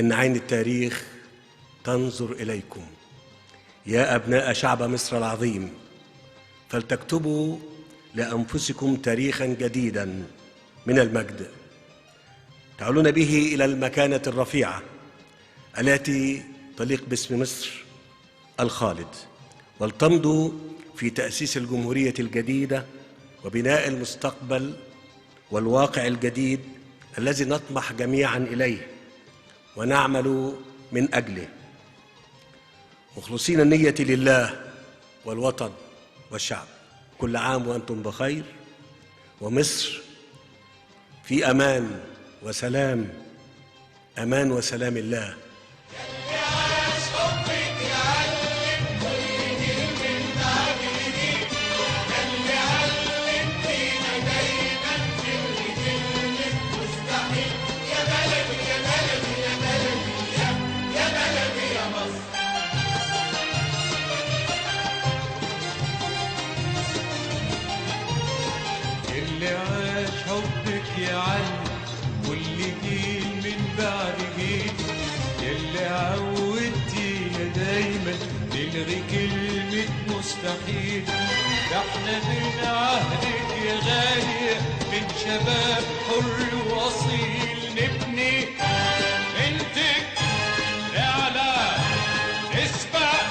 إن عين التاريخ تنظر إليكم يا أبناء شعب مصر العظيم، فلتكتبوا لأنفسكم تاريخاً جديداً من المجد تعلون به إلى المكانة الرفيعة التي تليق باسم مصر الخالد، ولتمضوا في تأسيس الجمهورية الجديدة وبناء المستقبل والواقع الجديد الذي نطمح جميعاً إليه ونعمل من أجله، مخلصين النية لله والوطن والشعب. كل عام وأنتم بخير، ومصر في أمان وسلام، أمان وسلام الله. اللي عاش حبك يعلم كل جيل من بعد جيل، اللي عودتينا دايما نلغي كلمة مستحيل. ده احنا من عهدك يا غالية، من شباب حر وأصيل، نبني انتج نعلى نسبق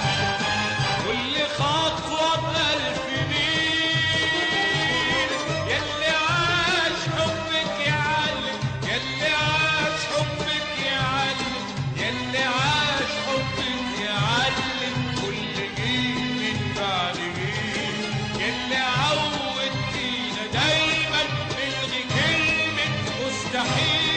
كل خطوة بألف ميل. يلي عاش حبك يعلم، يلي عاش حبك يعلم، يلي عاش حبك يعلم كل جيل من بعد جيل. يلي عودتينا دايما نلغي كلمة مستحيل.